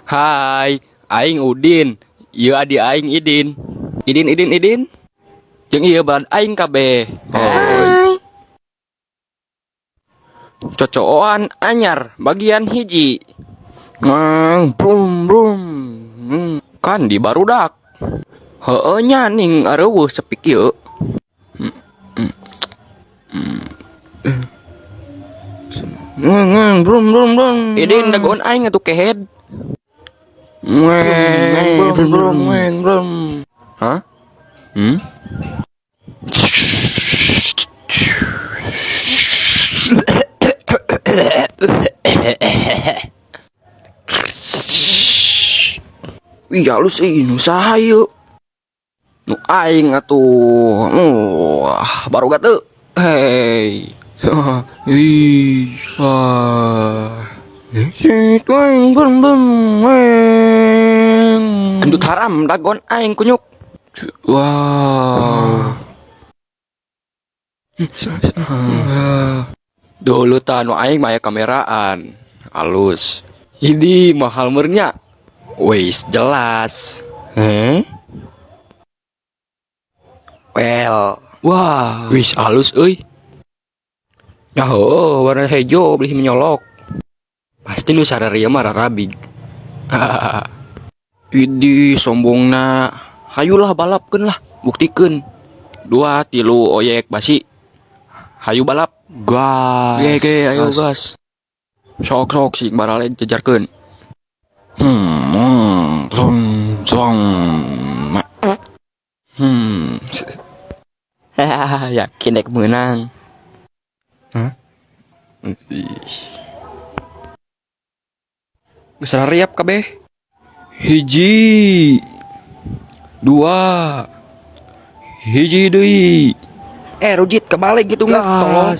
Hai, aing Udin. Ieu adi aing Idin. Idin, Idin, Idin. Jeung ieu balad aing kabeh. Hai. Cocooan anyar bagian hiji. Ngeng brum brum. Kan di barudak. Heueuh nya ning areuweuh sepi kieu. Ngeng brum brum brum. Idin, dagoan aing atuh, kehed. Ngeng brum brum ngeng brum. Hah? Hmm? Wih, halus euy, nu saha ieu? Nu aing atuh. Wah, baru teu. Hei. Ih, wah. Gendut haram, dagoan aing kunyuk. Wow. Dulu tah nu aing mah aya kameraan. Halus. Ini mahal meureun nya. Wis jelas. Heh? Well, wah, wis halus euy. Ya heueuh, warna hejo beli menyolok. Pasti nu sararea mah rarabig. Idih, sombongna. Hayulah, balapkeun lah, buktikeun. Dua, tilu, oyek basi. Hayu balap. Gas. Ge ge, ayo gas. Sok sok sing barale jejarkeun. Zong zong. Yakin dek menang. Hah? Ih. Geus riap kabeh. Hiji. Dua. Hiji deui. Eh, rujit kebalik gitu nggak? Tolong.